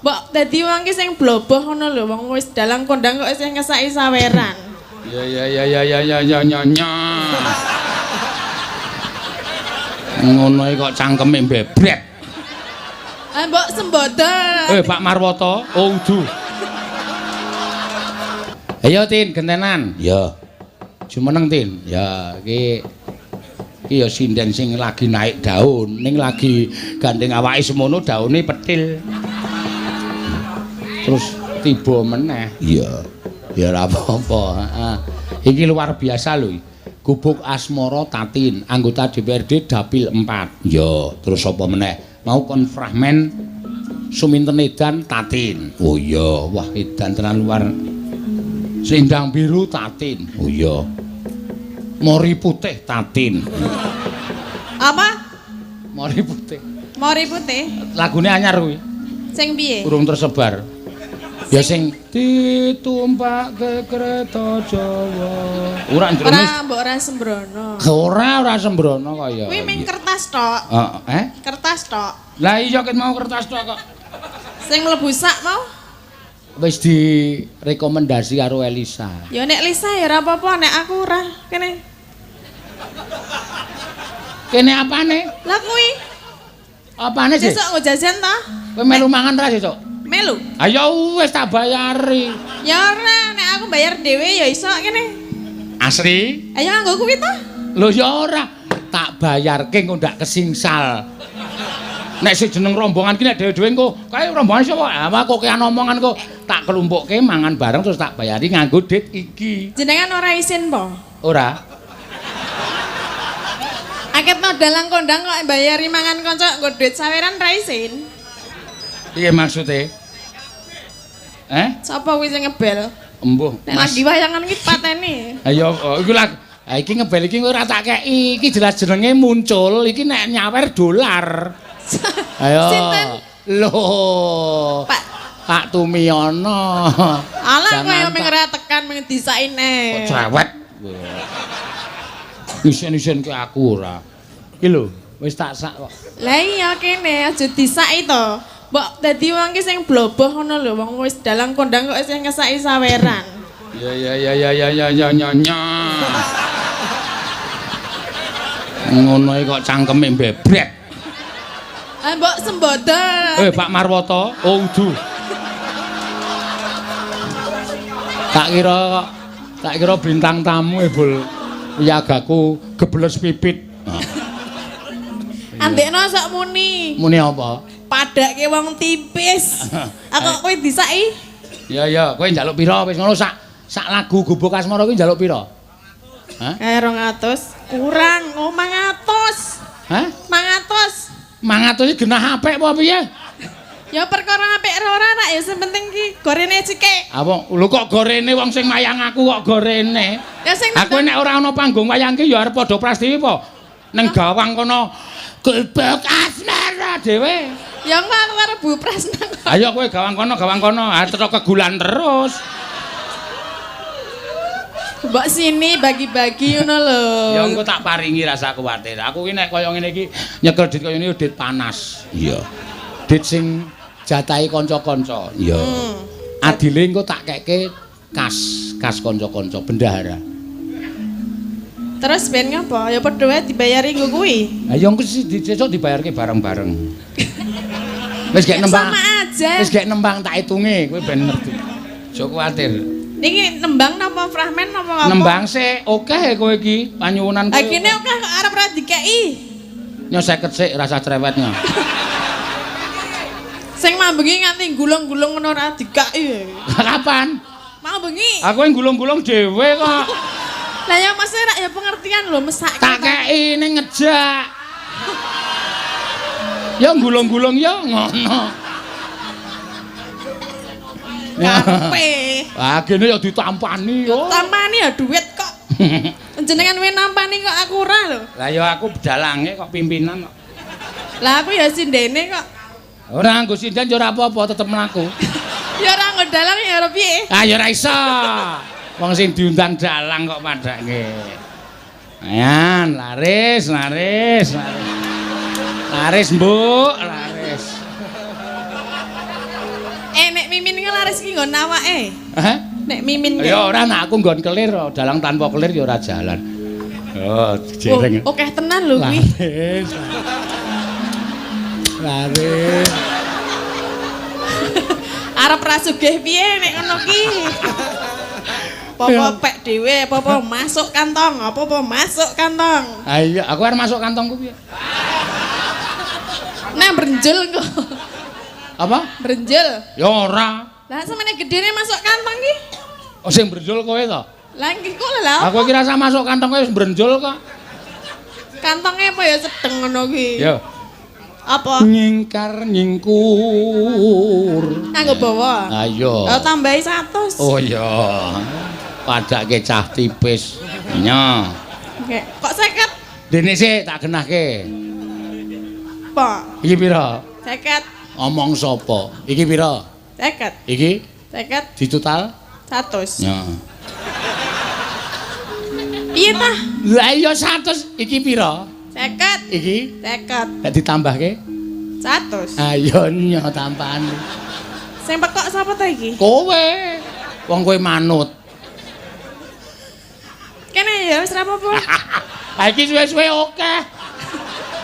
Mbok dadi wong ki sing bloboh ngono lho, wong wis dalang kondang kok isih ngesaki saweran. Ya ya ya ya ya ya ya ya ya. Ngono iki kok cangkeme mbebret. Ah mbok sembodo. Pak Marwoto, oh udu. Ayo Tin, gentenan. Ya. Jumeneng Tin. Ya, iki iki ya sinden sing lagi naik daun, ning lagi gandeng awake semono daune petil. Terus tiba meneh. Iya. Ya ora apa-apa, heeh. Iki luar biasa lho. Gubuk Asmara Tatin, anggota DPRD Dapil 4. Ya, terus apa meneh? Mau kon fragmen Suminten Edan Tatin. Oh iya, wah edan tenan luar. Selendang biru Tatin. Oh iya. Mori putih Tatin. Apa? Mori putih. Mori putih. Lagune anyar kuwi. Sing piye? Urung tersebar. Ya sing ditumpake kereta Jawa. Ora njrone. Ora mbok ora sembrono. Ora ora sembrono kaya. Kuwi ming kertas tok. Heeh. Kertas tok. Lah iya ket mau kertas tok kok. Sing mlebu sak mau? Wis direkomendasi karo Elisa. Ya nek Lisa ya ora apa-apa, nek aku ora kene. Kene apane? Lah kuwi. Apane sih? Sesuk nggo jajan ta? Kowe melu mangan ra sesuk? Melu. Ayo wis tak bayari. Ya ora, nek aku bayar dhewe ya iso kene. Asli? Ayo nganggo kuwi ta? Lho ya ora, tak bayarke engko ndak kesingsal. Nek sing jeneng rombongan ki nek dhewe-dhewe engko kae rombongan sapa? Ah kok kean omongan kok tak kelumpukke mangan bareng terus tak bayari nganggo dit iki. Jenengan ora isin po? Ora. Aketno dalang kondang kok bayari mangan kanca nggo duit saweran ra isin. Piye maksude? Eh? Sapa kuwi sing ngebel? Embuh. Nek lagi wayangan iki pateni. Ayo iku lagi. Ha iki ngebel iki ora tak kei. Iki jelas jenenge muncul iki nek nyawer dolar. Ayo. Sinten? Lho. Pak Pak Tumiono. Alah kowe mung ora tekan mung disaine. Kok cerewet. Isin-isin ke aku ora. Iki lho, wis tak sak kok. Lah iya kene aja disaki to. Mbok dadi wong ki sing bloboh ngono lho, wong wis dalang kondang kok isih ngesaki saweran. Ya ya ya ya ya ya ya ya ya. Ngono iki kok cangkeme mbebret. Ah mbok sembodo. Pak Marwoto, oh udu. Tak kira bintang tamu ebul wiyagaku gebles pipit. Andekno sok muni. Muni apa? Padake wong tipis. Aku kowe disaki. Ya ya, kowe njaluk pira wis ngono sak sak lagu Gubuk Asmara kuwi njaluk pira? Hah? 200 kurang, oh 500. Hah? 500. 500 iki genah apik apa piye? Ya perkara apik ora ora ya sing penting ki gorene cekek. Ah wong lho kok gorene wong sing mayang aku kok gorene. Ya sing aku nek ora ana panggung wayang ki ya arep padha Prastiwi apa? Ning gawang kono Gubuk Asmara dhewe. Ya engko aku arep Bu Prasna. Ayo kowe gawang kono, ah cetok kegulan terus. Mbok sini bagi-bagi ngono lho. Ya engko tak paringi rasa kuwatir. Aku ki nek kaya ngene iki nyekel dit kaya ngene dit panas. Iya. Dit sing jatahi kanca-kanca. Iya. Adile engko tak keke kas kanca-kanca bendahara. Terus ben ngapa? Ya padha wae dibayari nggo kuwi. Ha ya engko sesuk dibayarke bareng-bareng. Wis gek nembang. Sama aja. Wis gek nembang tak hitunge kowe ben ngerti. Aja kuwatir. Niki nembang napa fragmen napa apa? Nembang sik, akeh kowe iki panyuwunan kowe. Ha kene akeh kok arep ora dikeki. Nyo 50 sik rasa cerewetnya. Sing mambengi nganti gulung-gulung ngono ora dikeki. Kapan? Mau bengi. Aku yang gulung-gulung dhewe kok. Lah ya maksudnya rak ya pengertian lho mesake. Tak kei ning ngejak. Ya gulung-gulung ya ngono. Karepe. Ah kene ya ditampani yo. Tampani ya duit kok. Jenengan we nampani kok aku ora lho. Lah ya aku dalange kok pimpinan kok. Lah aku ya sindene kok. Ora nganggo sinden ya ora apa-apa tetep mlaku. Ya ora nggo dalang ya ora piye. Ah ya ora iso. Wong sing diundang dalang kok padake. Ayan, laris, laris, laris. Laris, Mbuk, laris. Mimin ki laris ki nggon awake. Hah? Nek Mimin ki. Ya ora nek aku nggon kelir, dalang tanpa kelir ya ora jalan. Oh, jereng. Oh, akeh tenan lho kuwi. Laris. Laris. Arep ra sugih piye nek ngono ki. Apa-apa pek dhewe, apa-apa masuk kantong, apa-apa masuk kantong. Ah iya, aku arep masuk kantongku piye? Nah, brenjul kok. Apa? Brenjul. Ya ora. Lah semene gedene masuk kantong ki. Oh sing brenjul kowe to? Lah nggih kok lha. Aku kira rasa masuk kantong kowe wis brenjul kok. Kantongnya apa ya sedeng ngono kuwi? Ya. Apa? Nyingkar nyingkur. Nganggo bawa. Ayo. Oh, tambahi 100. Oh iya. Padake cah tipis. Nya. Oke. Kok 50? Dene sik tak genahke. Apa? Iki pira? 50. Omong sapa? Iki pira? 50. Iki? 50. Ditotal 100. Nya. Piye tah? Lah iya 100. Iki pira? 50. Iki? 50. Nek ditambahke? 100. Ayo nyo tambahan. Sing pekok sapa ta iki? Kowe. Wong kowe manut. Kene ya wis ra apa-apa. Ha iki suwe-suwe akeh.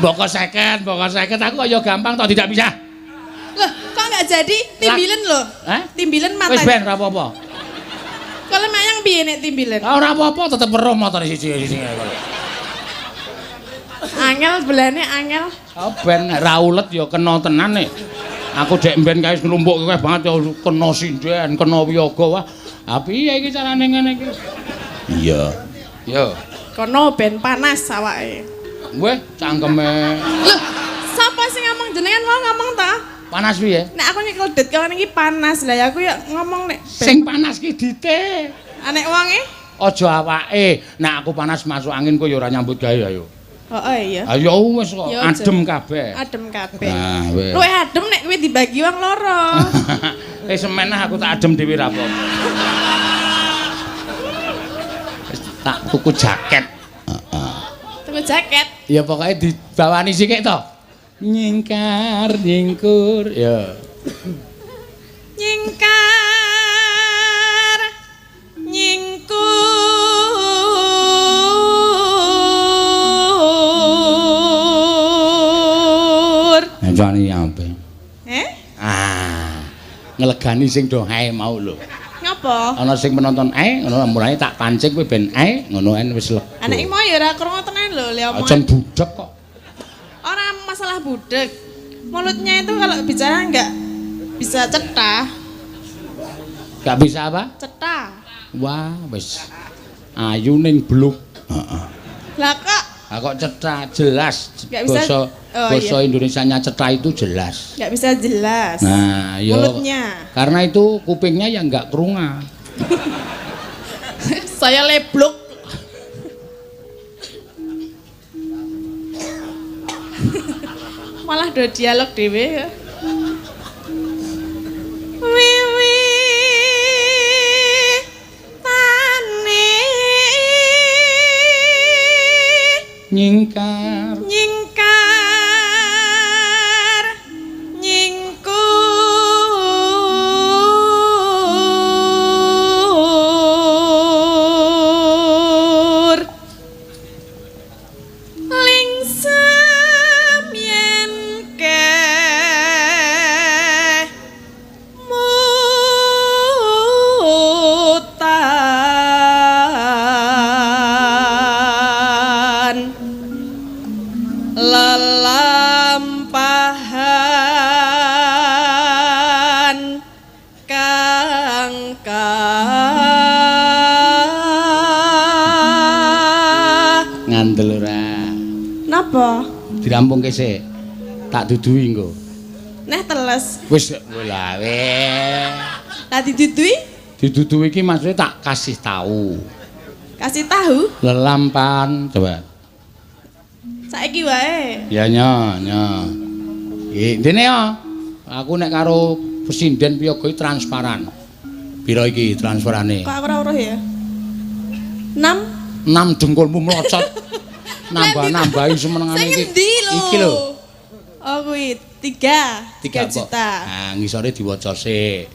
Mboko 50, mboko 50 aku ya gampang toh tidak bisa. Loh, kok enggak jadi timbilen lho? Hah? Timbilen mata. Wis ben ra apa-apa. Kalau mayang piye nek timbilen? Ah ora apa-apa tetep weruh motore siji-siji. Angel belane angel. Oh ben nek ra ulet ya kena tenan nek. Aku dek mben kae wis nglumpukke kowe banget ya kena sinden, kena wiyaga wah. Ha piye iki carane ngene iki? Iya. Yo. Kono ben panas awake. Weh, cangkeme. Loh, sapa sing ngomong jenengan mau ngomong ta? Panas piye? Nek aku nyekel dit kene iki panas. Lah ya aku ya ngomong nek sing panas ki dite. Nek wonge aja awake. Nek aku panas masuk angin kowe ya ora nyambut gawe ayo. Heeh iya. Ayo wis kok adem kabeh. Adem kabeh. Nah, wis. Luwih adem nek kuwi dibagi wong loro. Eh semen aku tak adem dhewe ra apa-apa. Wis tak tuku jaket. Heeh. Tuku jaket. Ya pokoke dibawani sikik to. Nyingkar nyingkur ya. Nyingkar nyingkur. Ngancani apa? Eh? Ah. Nglegani sing do ae mau lho. Ngapa? Ana sing penonton ae ngono mulane tak pancing kowe ben ae ngono en wis lega. Anake mau ya ora krungu tenan lho, le omong. Aja budhek kok. Ora masalah budhek. Mulutnya itu kalau bicara enggak bisa cetha. Enggak bisa apa? Cetha. Wah, wis ayu ning bluk. Heeh. Lah kok? Lah kok cetha jelas. Basa oh, basa iya. Indonesianya cetha itu jelas. Enggak bisa jelas. Nah, yo. Mulutnya. Karena itu kupingnya yang enggak kerunga. Saya leblok. Malah do dialog dhewe ya. Wiwi tane nyingkar nyingkar nyingkur lingsem yen kemutan lelampahan kang ngandel ora. Napa? Dirampungke sik. Tak duduhi engko. Neh teles. Wis lha weh. Lah diduduhi? Diduduhi iki maksudnya tak kasih tahu. Kasih tahu? Lelampan coba. Saiki wae. Ya nyo, nyo. Iki dene ya. Aku nek karo presiden piyaga iki transparan. Piro iki transferane? Kok aku ora weruh ya? 6. 6 dengkulmu mlocot. Nambah-nambahi semenengane iki. Iki lho. Oh kuwi 3 juta. Nah, ngisore diwaca sik.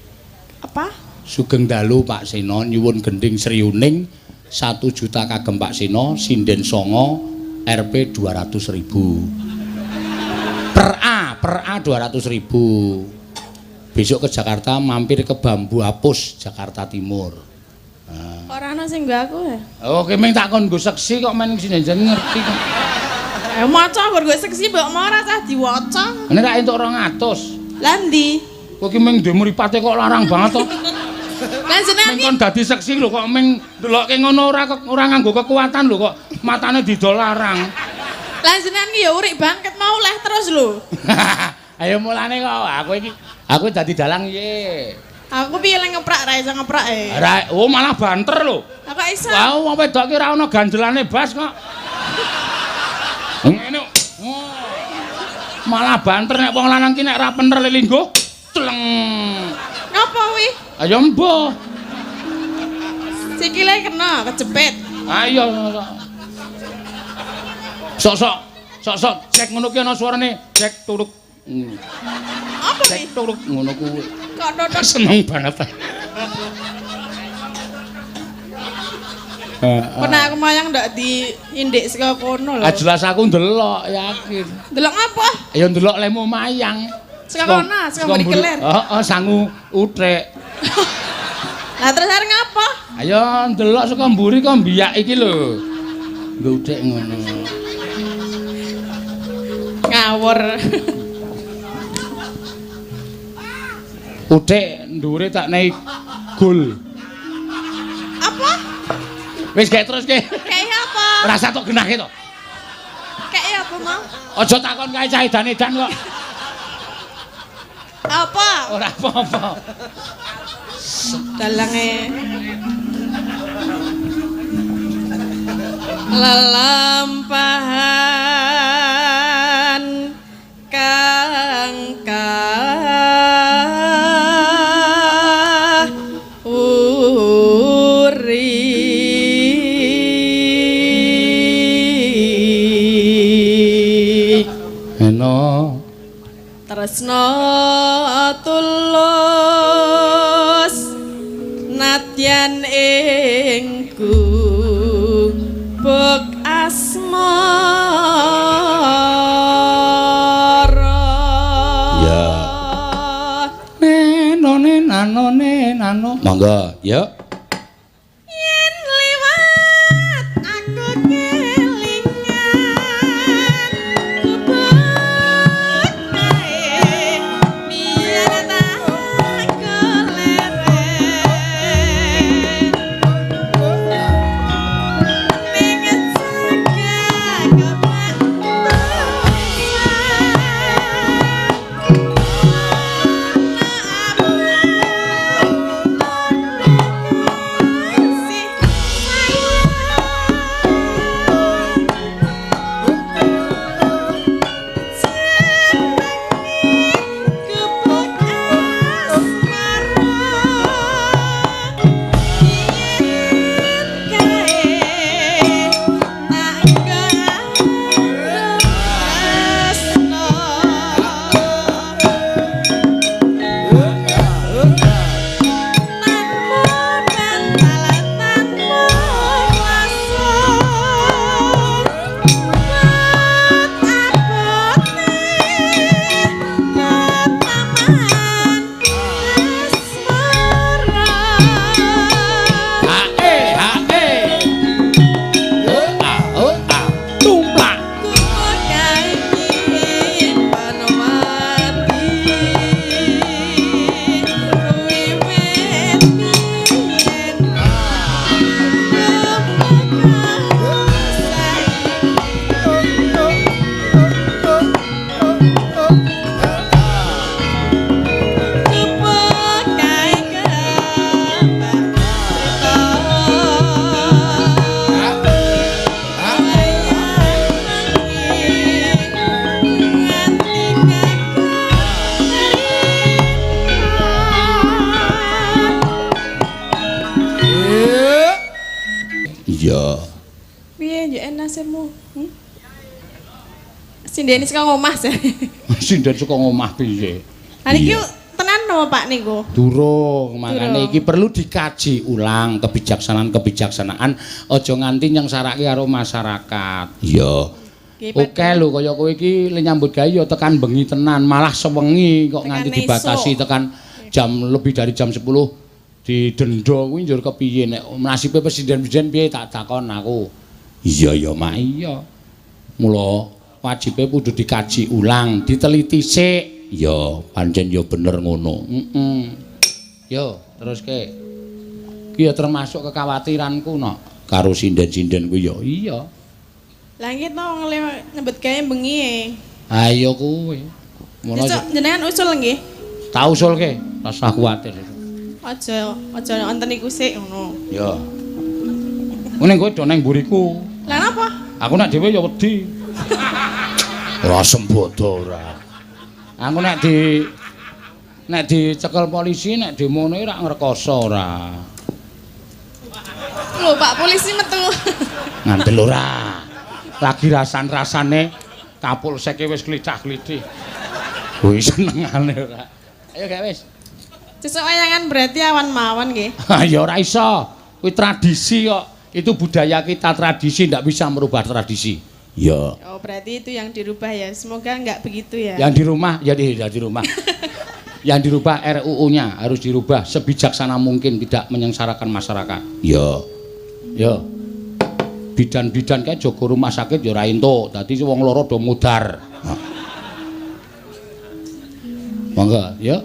Apa? Sugeng dalu Pak Seno nyuwun gending Sriuning 1 juta kagem Pak Seno sinden songo Rp 200.000. Per A, per A 200.000. Besok ke Jakarta mampir ke Bambu Apus, Jakarta Timur. Nah. Ora ana sing nggo aku ya. Oke, meng tak kon nggo seksi kok men sinden ngerti kok. Maca nggo seksi mbok mau ora sah diwaca. Nek ra entuk 200. Lah ndi? Kowe ki meng ndek mripate kok larang banget to. Lah jenengan meng kon dadi seksi lho kok meng ndelokke ngono ora nganggo kekuatan lho kok matane didol larang. Lah jenengan ki ya urik banget mau leh terus lho. Ayo mulane kok aku iki aku dadi dalang piye? Aku piye lek ngeprak ra iso ngeprak e. Ora, oh malah banter lho. Lah kok iso? Wah, wong wedok ki ora ana ganjelane bas kok. Ngene. Malah banter nek wong lanang ki nek ra pener lelingguh tleng. Ngapa kuwi? Ayo mbuh. Sikile kena kejepit. Ayo. Sok-sok, sok-sok cek ngono ki ana suarane, cek turuk. Apa kuwi? Cek turuk ngono kuwi. Kok totok seneng banget. Pernah aku mayang ndak diindik saka kono lho. Ah jelas aku ndelok yakin. Ndelok ngapa? Ya ndelok lemu mayang. Saka kono, saka mburi kelir. Heeh, sangu uthik. Lah terus arep ngapa? Ayo ndelok saka mburi kok mbiyak iki lho. Nggo uthik ngono. Ngawur. Uthik ndure tak nei gul. Apa? Wis gek terus ke. Kayak apa? Ora usah tok genahke to. Kayak apa mau? Aja takon kae cah edan-edan kok. Apa? Ora apa-apa. Dalange. Lelampahan kang kauri. Eno tresno tulus nadyan ing gubuk asmara. Ya. Neno nano nano. Monggo, yuk. Yen liwat aku kelingan gubuk kae biar tak keleren ning jaga kapan Hae hae. Oh a oh a. Tumplak. Iya. Piye njeke nasibmu? Hmm? Sindene saka ngomah sih. Sinden saka ngomah piye? Lah niki tenan napa Pak niku? Durung, makane iki perlu dikaji ulang kebijaksanaan-kebijaksanaan aja nganti nyengsarake karo masyarakat. Iya. Oke lho kaya kowe iki le nyambut gawe ya tekan bengi tenan, malah sewengi kok nganti dibatasi tekan jam lebih dari jam 10 didenda kuwi njur kepiye nek nasibe presiden-presiden piye tak takon aku. Iya ya mak iya. Mula wajibe kudu dikaji ulang, diteliti sik. Ya pancen ya bener ngono. Heeh. Yo teruske. Ki ya termasuk kekhawatiranku no karo sinden-sinden kuwi ya. Iya. Lah nggih to wong nyambut gawe bengi e. Ha iya kuwi. Mula jenengan usul nggih. Tak usulke, rasah kuwatir. Aja aja wonten iku sik ngono. Ya. Ngene kowe do nang mburiku. Lah napa? Aku nek dhewe ya wedi. Ora sembodo ora. Aku nek di nek dicekel polisi nek demone ora ngrekoso ora. Lho Pak polisi metu. Ngandel ora. Lagi rasan-rasane kapolseke wis klicah-klithih. Kuwi senengane ora. Ayo gak wis. Sesuk wayangan berarti awan mawon nggih. Ya ora iso. Kuwi tradisi kok. Itu budaya kita, tradisi ndak bisa merubah tradisi. Ya. Oh, berarti itu yang dirubah ya. Semoga enggak begitu ya. Yang di rumah, ya di rumah. Yang dirubah RUU-nya harus dirubah sebijaksana mungkin tidak menyengsarakan masyarakat. Ya. Ya. Bidan-bidan kae jaga rumah sakit ya ora entuk. Dadi wong loro do mudar. Monggo, ya.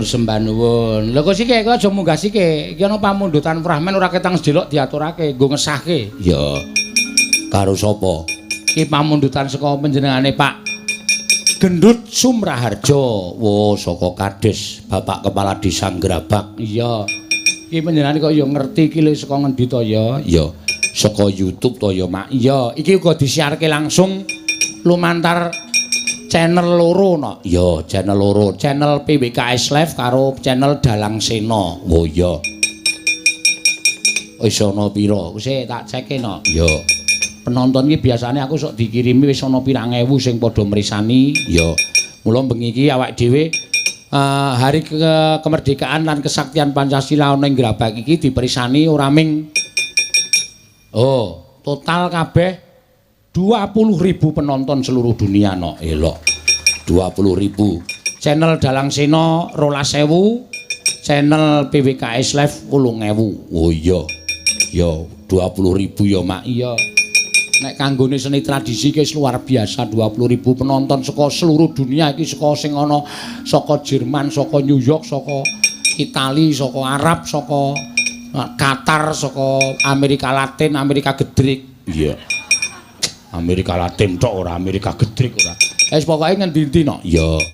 Sembah nuwun. Lho kok sike kok aja munggah sike. Iki ana pamundutan fragmen ora ketang sedelok diaturake nggo ngesahke. Ya. Karo sapa? Iki pamundutan saka panjenengane Pak Gendut Sumraharjo. Wo saka Kades, Bapak Kepala Desa Grabag. Iya. Iki panjenengane kok ya ngerti iki lho saka ngendi to ya? Ya. Saka YouTube to ya, Mak. Iya, iki uga disiarke langsung lumantar Channel loro no. Ya, channel loro. Channel PWKS Live karo channel Dalang Sena. Oh iya. Wis ana pira? Sik tak ceke no. Ya. Penonton iki biasane aku sok dikirimi wis ana pirang ewu sing padha mrisani. Ya. Mula bengi iki awake dhewe hari kemerdekaan lan kesaktian Pancasila ana ing Grabag iki diperisani ora ming oh, total kabeh 20.000 penonton seluruh dunia no. Elok. 20.000. Channel Dalang Sena 12.000, channel PWKS Live 8.000. Oh iya. Ya 20.000 ya mak iya. Nek kanggone seni tradisi iki luar biasa 20.000 penonton saka seluruh dunia iki, saka sing ana saka Jerman, saka New York, saka Itali, saka Arab, saka Qatar, saka Amerika Latin, Amerika Gedrik. Iya. Amerika Latin tok ora, Amerika Gedrik ora. Wis pokoke ngendi-endi no. Ya.